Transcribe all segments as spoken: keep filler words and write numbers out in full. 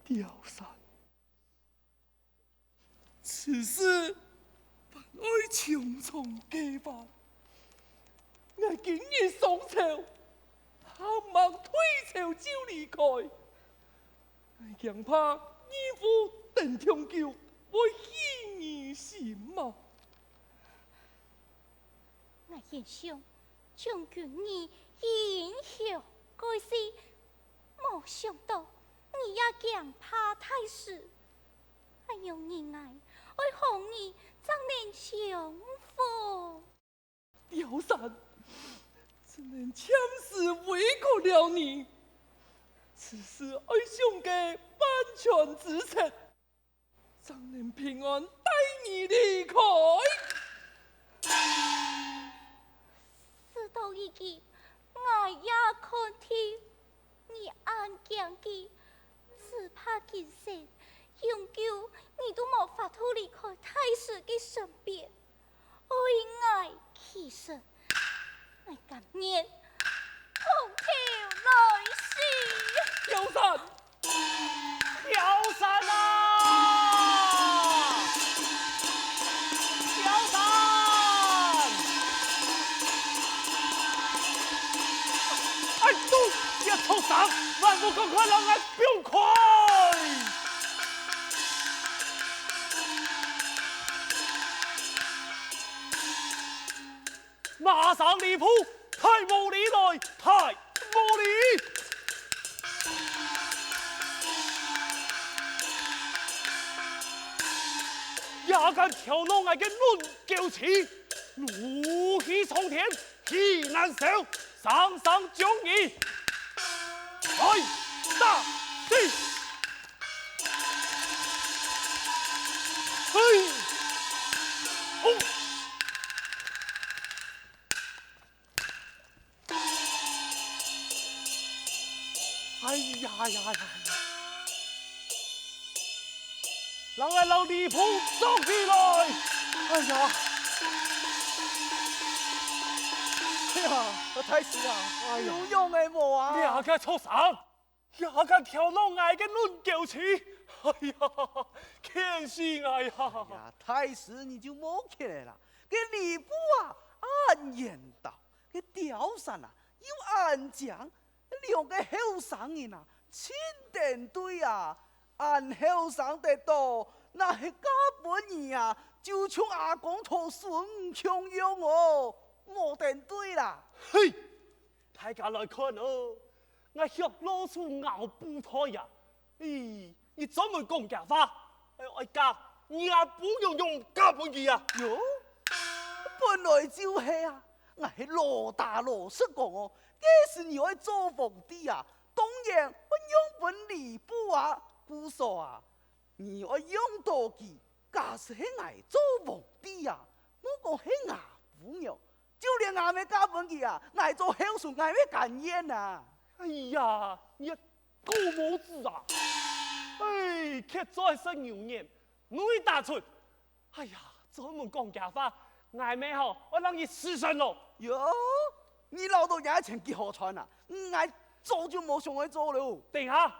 刁山。此事還愛從長計議。𠊎今日上朝，行馬退朝就離開，𠊎驚怕義父等長久會起疑心嘛。 𠊎賢兄，將軍你英雄蓋世，無想到你也驚怕大事。哎喲，你𠊎愛何日正能相逢？刁山，只能暫時委屈了你，此事愛想個萬全之策， 正能平安帶你離開。事到如今，𠊎也看透你恁驚佢，只怕今生永久你都無法度離開大師个身邊。 愛𠊎犧牲，𠊎甘願碰頭來死。刁山！刁山啊！刁山！哎，都，這畜生，還毋趕快摎𠊎放開！ 馬上離譜，太無禮來，太無禮！也敢挑弄𠊎个嫩嬌妻，怒氣沖天，氣難消，生生將你來打死！ 嘿！哦！哎呀呀呀呀！人來摎李普捉起來！哎呀！哎呀，大師啊，哎呀，有用个無啊？你這个畜生！ 也敢挑弄𠊎个嫩嬌妻！哎呀，譴死𠊎呀！呀，大師你就莫譴了啦，該李普啊，恁緣投，該刁山啊，又恁靚，兩个後生人啊，盡登對啊！恁後生得到，若係嫁分你啊，就像阿公討孫共樣哦，無登對啦！嘿！ 大家來看哦，𠊎畜老鼠咬布袋呀！咦，你專門講假話！哎，愛嫁，你阿婆樣樣嫁分佢啊！喲，本來就係啊！𠊎係老打老實講哦，該時你愛做皇帝啊，當然愛讓分李普啊！故所啊， 你愛讓到佢，假使係𠊎做皇帝啊，莫講係吾餔娘，就連吾姆嫁分佢啊，𠊎做後嗣𠊎乜甘願啊！哎呀，你个狗毛子啊！哎，欠嘴食牛眼，內打出！哎呀，專門講假話，𠊎姆吼，愛讓你死算咯！喲，你恅著這錢幾好賺啊！𠊎 早就無想愛做了。等下，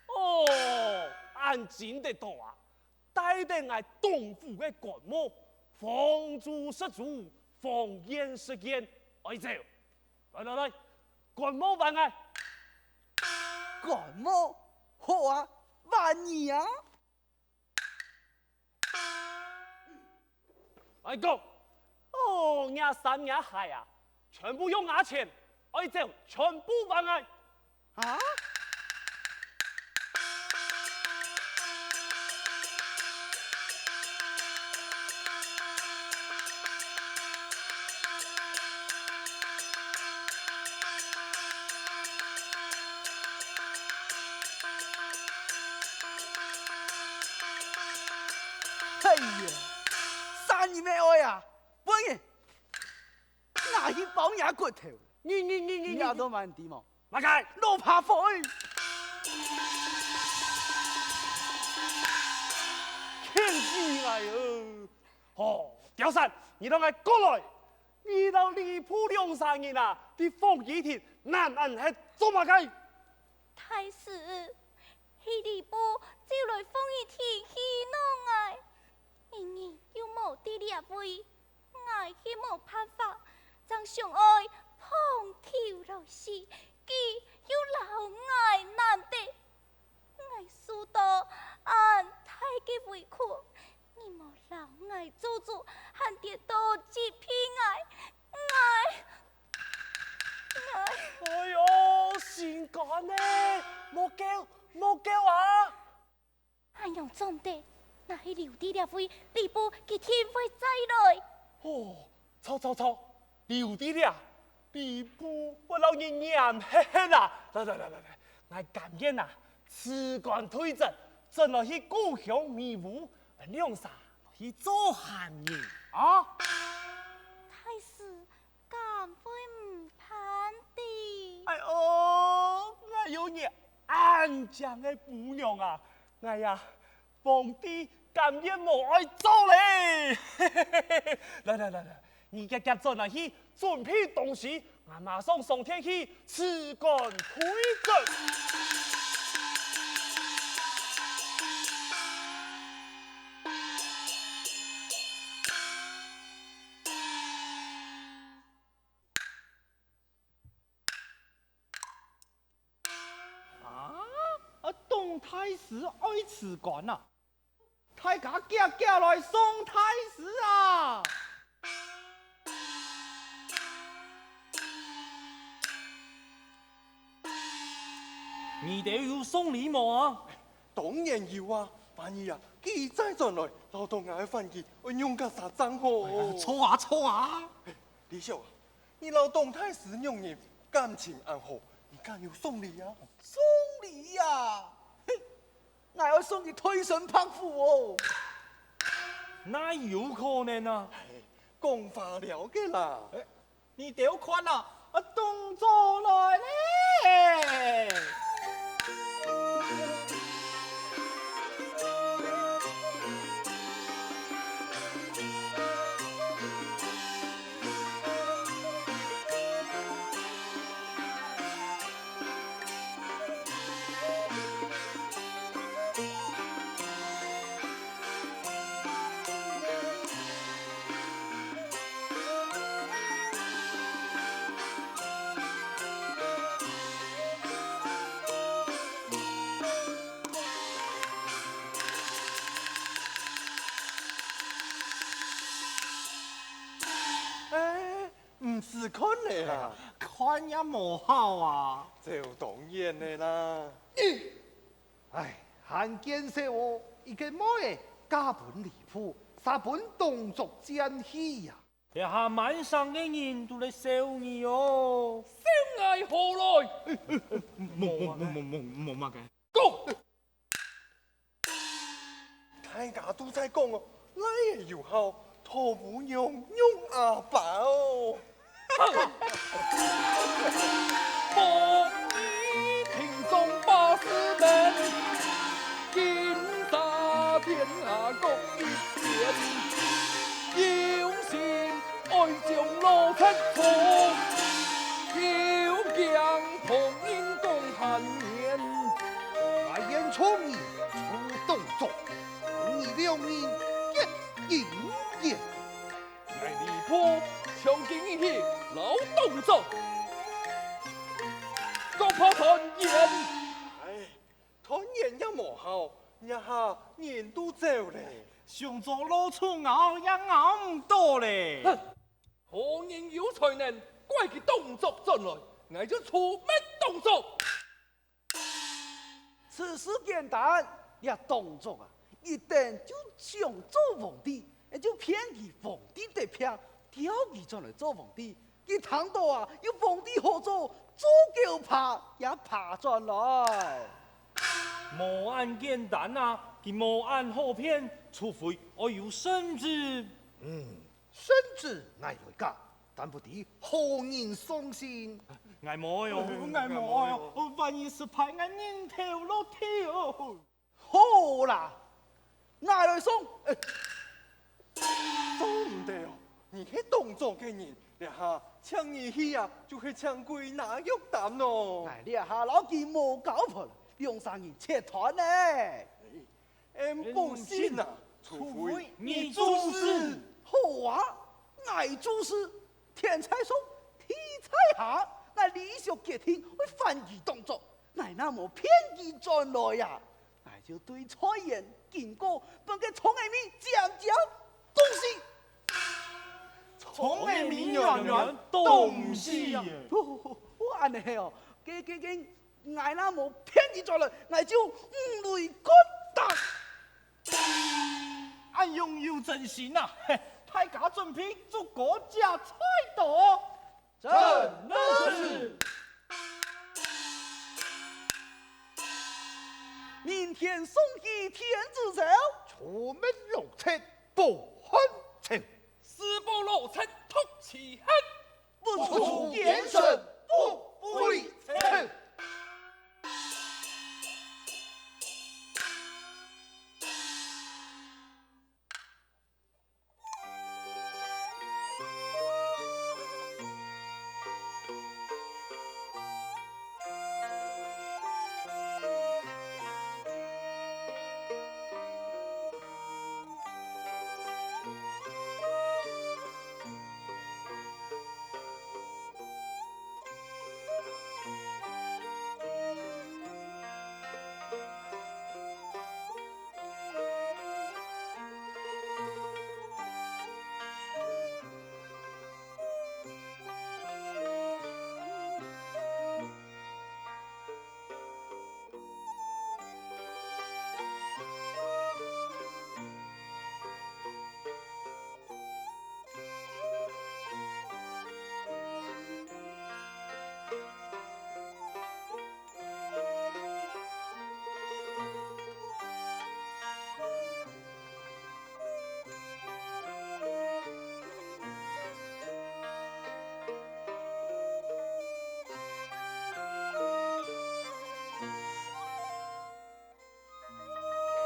哦，恁精得到啊！帶等𠊎東府个官帽，紡珠十珠，紡絃十絃，愛走。來來來，官帽還𠊎！官帽，好啊，還你啊！ 𠊎講，哦，若衫若鞋啊，全部用吾錢，愛走全部還𠊎！啊？ 哎呀，殺人个愛啊！分人，拿去包若骨頭！你你你你你，你也都蠻知無？麼个？老怕火！譴死𠊎哦！哦，刁山，你同𠊎過來！ 你摎李普兩儕人啊，在皇帝廳恁恁係做麼个？大師，去里埔就來放一天去弄𠊎。明明又無在這位，𠊎係無辦法，正想愛碰頭來死，佢又摎𠊎難得。 𠊎受到恁大个委屈，你無摎𠊎做主，還顛倒責備𠊎，𠊎，𠊎……哎喲，心肝呢！莫噭，莫噭啊！恁樣總得，若係留在這位，里埔佢定會再來。哦， 著著著，留在這，里埔會摎你黏核核啊！來來來來來，𠊎甘願啊，辭官退職，轉來去故鄉美烏，兩儕來去做閒人啊！大師敢會毋盼得？哎喲，𠊎有你恁靚个餔娘啊！𠊎呀， 皇帝甘願無愛做咧！來來來來，你遽遽轉來去準備東西，𠊎馬上上殿去辭官退職。啊，啊，董太師愛辭官啊！ 大家遽遽來送太師啊！你兜有送禮無啊？當然有啊！萬一啊，佢再轉來，恅著𠊎个番兒愛仰結煞正好。著啊，著啊！李兄啊，你摎董太師兩人感情恁好，你敢有送禮啊？送禮啊？哼！ 𠊎愛送佢退身拍虎哦！哪有可能啊？講話了个啦！你兜看啊，啊，董卓來咧！ 毋使看咧啦！看也無效啊！這當然个啦！唉，還見笑哦！一個妹仔嫁分里埔，煞分董卓佔去啊！這下滿城个人都來笑你哦！笑𠊎何來？無無無無無麼个！講！ 大家都在講哦，倈仔有孝，討餔娘仰阿爸哦。𠊎願從你出董卓，同你兩人結姻緣。𠊎李博從今日起摎董卓，各拍團圓。唉，團圓也無效，這下人都走咧。想做老鼠咬也咬毋到咧。哼！ 何人有才能拐佢董卓轉來，𠊎就除滅董卓！此事簡單，這董卓啊，一等就想做皇帝，就騙佢皇帝得病，調佢轉來做皇帝。佢聽到啊，有皇帝好做，做狗爬也爬轉來。無恁簡單啊，佢無恁好騙，除非愛有聖旨。嗯， 聖旨𠊎來加，但不知何人送信。𠊎無愛哦。𠊎無愛哦，萬一失敗，𠊎人頭落地哦。好啦，𠊎來送。做毋得哦，你係董卓个人，這下請你去啊，就係請鬼拿藥單哦。𠊎這下摎佢無交陪，兩儕人切斷呢？俺不信啊！除非你做主。好啊，𠊎做主。天在上，地在下，𠊎李叔決定會反其當作，𠊎若無騙佢轉來啊，𠊎就對菜園經過，分該聰明人尖尖凍死。聰明人軟軟凍死啊！哦，恁呢哦，該該該 𠊎若無騙佢轉來，𠊎就五雷捾打。恁樣有誠信啊！嘿，大家準備，逐個食菜刀。正是。明天送去天子朝。出門六尺不寒蟬。四步六尺托其hand。 不出奸臣不为臣。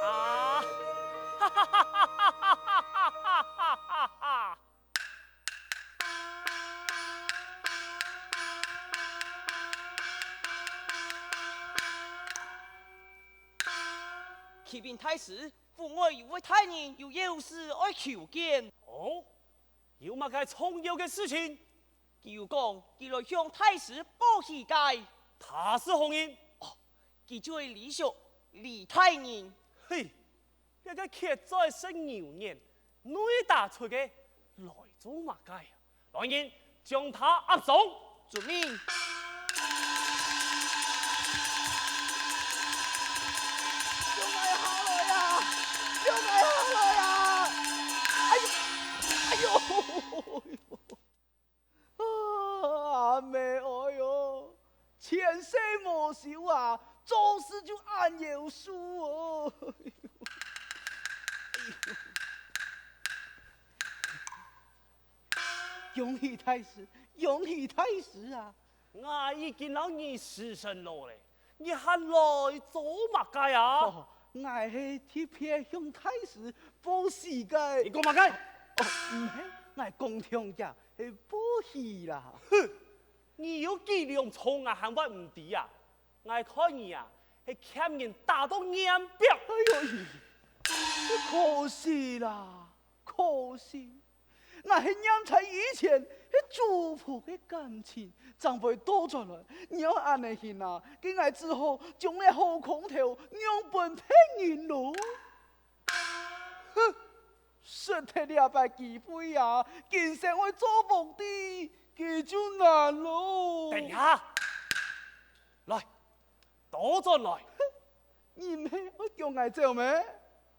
啊！哈哈哈哈哈哈哈哈！启禀大師，府外有位大人有要事愛求見。哦，有麼个重要个事情？佢有講，佢來向大師報喜个。他是何人？哦， 佢就係李叔，李大人。嘿，這个缺嘴食牛眼，內打出个，來做麼个啊？來人，將他押上！遵命。放𠊎下來啊！放𠊎下來啊！哎喲，哎喲！ 啊，阿姆哀喲，前世無修啊，做事就恁夭壽哦。恭喜大師，恭喜大師啊！𠊎已經摎你辭身了咧， 你還來做麼个啊？哦，𠊎係特別向大師報喜个。你講麼个？哦，毋係，𠊎講暢个，係報喜啦。哼，你有幾兩重啊，還會毋知啊？𠊎看你啊，係欠人打到眼白。哎喲，可惜啦，可惜。 𠊎係念在以前係主僕个感情，正會倒轉來。你愛恁呢形啊，該𠊎只好將這好行頭讓分別人囉。哼，失忒這擺機會啊，今生愛做皇帝，該就難囉。等一下，來，倒轉來。 你毋係愛叫𠊎走咩？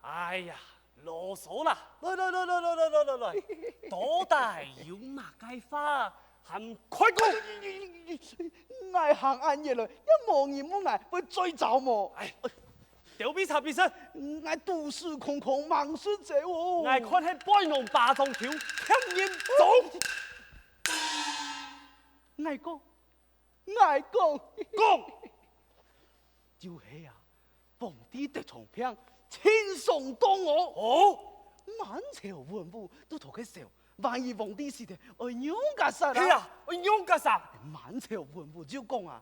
哎呀，囉嗦啦！來來來來來來來來來，到底有麼个話還毋快講？𠊎行恁遠來，也無人問𠊎會嘴燥無？哎，丟杯茶杯水！𠊎肚屎空空吂識走哦！𠊎看係背囊巴掌球，欠人走！𠊎講， 𠊎講，講，就係啊，皇帝得重病，盡傷當哦。哦，滿朝文武都在該笑，萬一皇帝死忒，愛仰結煞啊？係啊，愛仰結煞？滿朝文武就講啊，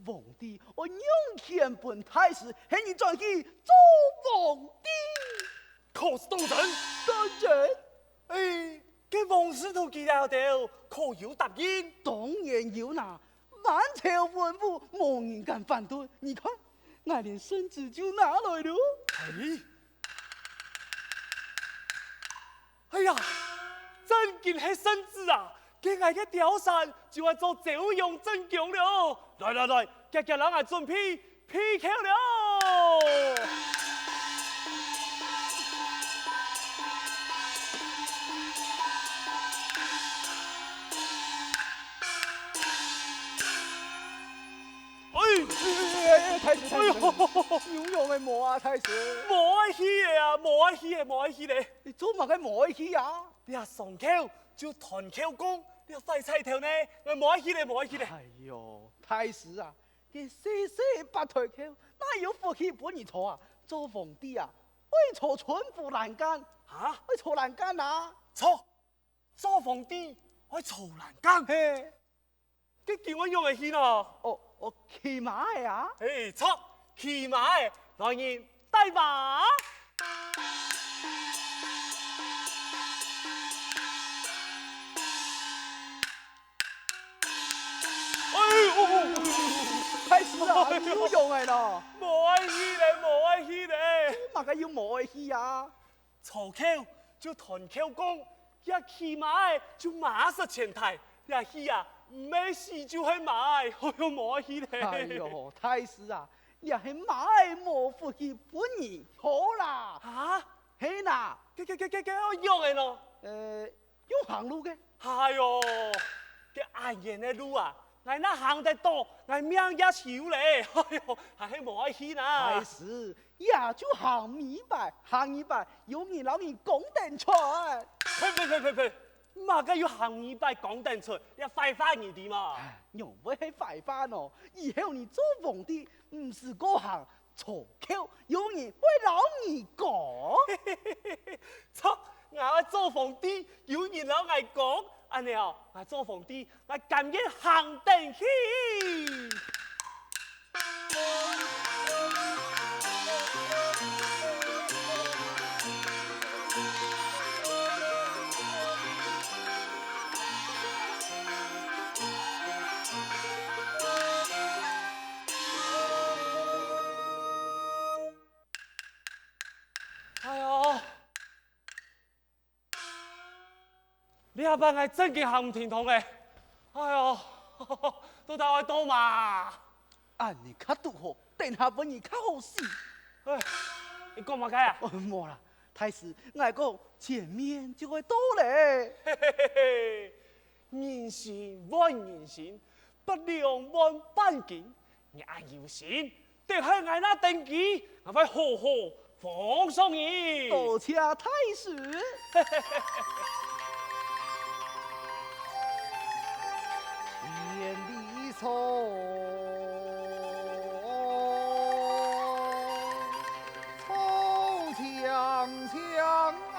皇帝愛讓權分太師，喊你轉去做皇帝。可是當真？當然。哎，該王司徒佢兜可有答應？當然有啦，滿朝文武無人敢反對。你看，𠊎連聖旨就拿來了。哎， 哎呀，真經係聖旨啊！該𠊎个貂蟬就愛做昭陽正宮了！來來來，遽遽摎𠊎準備被裘了！哎，哎，哎，哎，太師，太師，哎呦，太師，有用个無啊，太師？無愛去个啊，無愛去个，無愛去个。你做麼个無愛去啊？這上裘就斷裘光，這壞彩頭呢，𠊎無愛去咧，無愛去咧。哎喲，太師啊，該細細八台裘，哪有福氣分你坐啊？做皇帝啊，愛坐春風欄杆。哈？愛坐欄杆啊！坐？做皇帝愛坐欄杆？嘿。 該仰般樣仔去呢？哦，哦，騎馬仔啊？嘿，著，騎馬仔，來人，帶馬！哎喲，太師啊，哎喲，有用个咯！無愛去咧，無愛去咧！麼个又無愛去啊？ 坐裘就斷裘光，這騎馬仔就馬失前蹄，這去啊，毋係死就係埋，哎喲，無愛去咧。哎喲，太師啊，這係馬仔無福氣分你坐啦。哈？係哪？該該該該該愛仰仔呢？呃，用行路个。哎喲，該恁遠个路啊，𠊎哪行得著，𠊎命也臭咧，哎喲，還係無愛去啦。太師， 也就行尾擺，行尾擺，有人摎你扛等出。呸呸呸呸呸！麼个有行尾擺扛等出，這壞話你知無？仰會係壞話呢？以後你做皇帝，毋使過行，坐裘，有人會摎你扛。著，𠊎愛做皇帝，有人摎𠊎扛，恁仔哦，𠊎做皇帝，𠊎甘願行等去。 哎喲， 這擺𠊎真經行毋定當咧。哎喲，到底愛到哪？恁仔較堵好，等下分你較好死。哎，你講麼个啊？哦，無啦，大師，𠊎講前面就會到咧。嘿嘿嘿嘿，人心換人心，百兩換半斤，你恁有心， 等下𠊎拿登基，𠊎會好好封賞你。多謝大師。千里送，草長長啊。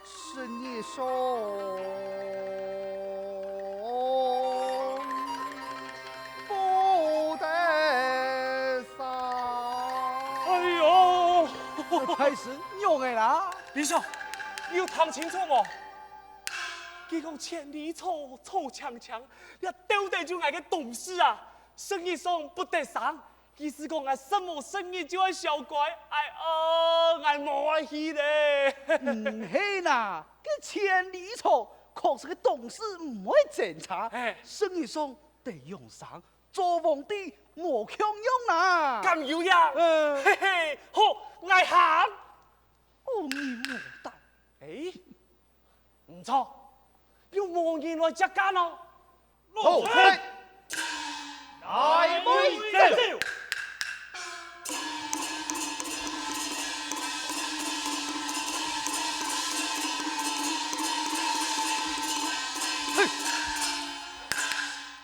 十二送，不得少。哎喲！大師，仰仔啦？李兄，你有聽清楚無？佢講千里送，草長長，這到底就𠊎个東勢啊！十二送不得少， 意思講𠊎十無十日就愛銷改，哎哦，𠊎無愛去咧。毋係啦，該千里送確實个東勢毋會爭差，哎。十二送得養生，做皇帝無共樣啦。敢有影？嗯。嘿嘿，好，𠊎行。哦，你無膽。哎， 毋著，又無人來接駕呢。老臣，來回走。嘿，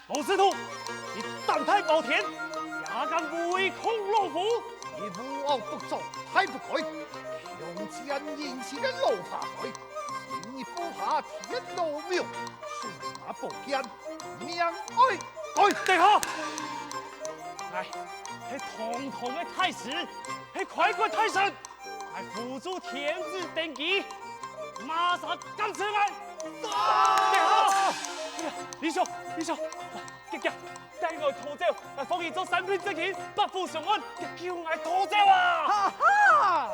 王司徒，你膽大包天，也敢違抗老夫？你烏惡不作，太不該，強佔人妻个老爬腿！鐵羅網，手拿寶劍，命哀！對，殿下！𠊎係堂堂个太師，係開國大臣，𠊎負主天子登基，麼儕敢食𠊎！殿下！哎呀，李兄，李兄，遽遽，帶𠊎逃走，𠊎奉你做三品執勤，八府巡按，遽救𠊎逃走啊！哈哈！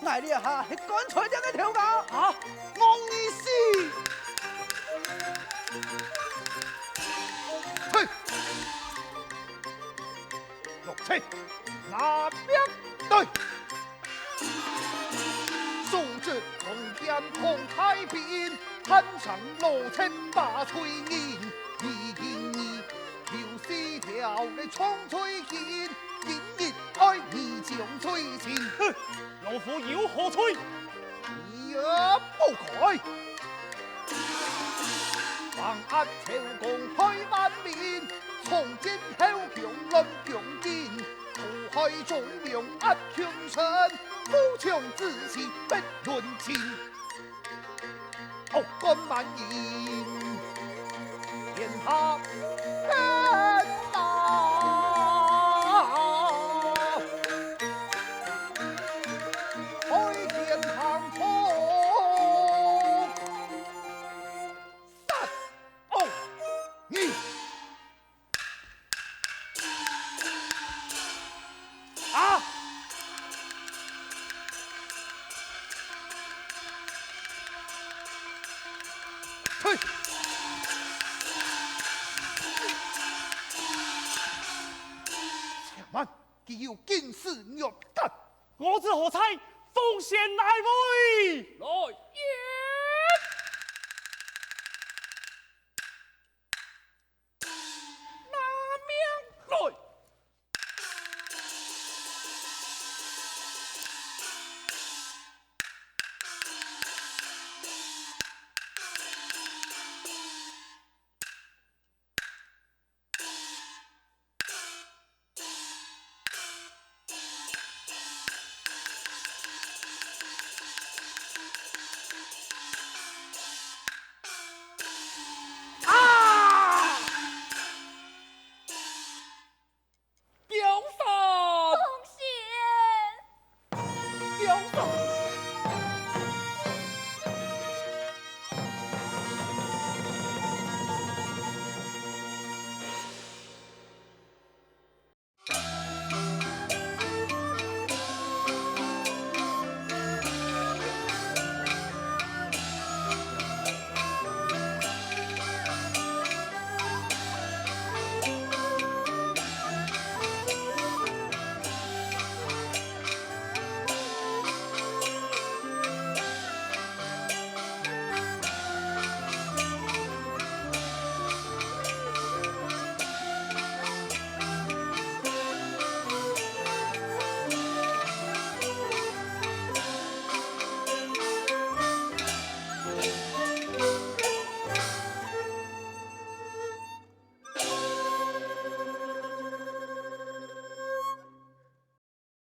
𠊎這下係棺材店个頭家，啊，望你死！嘿！六七，拿命來！手執長劍抗太平，探長羅成把罪人，你今日有死條个重罪人，今日愛你將罪定。哼！ 老夫有何罪？你也不改！橫壓朝綱害萬民，重建後宮亂宮禁，苦害忠良壓群臣，富強之氣不論盡。 惡貫滿盈，天下啊！開天行風，殺！哦！你！ 啊！嘿！且慢，佢有金絲玉帶。我知何在，奉先哪位？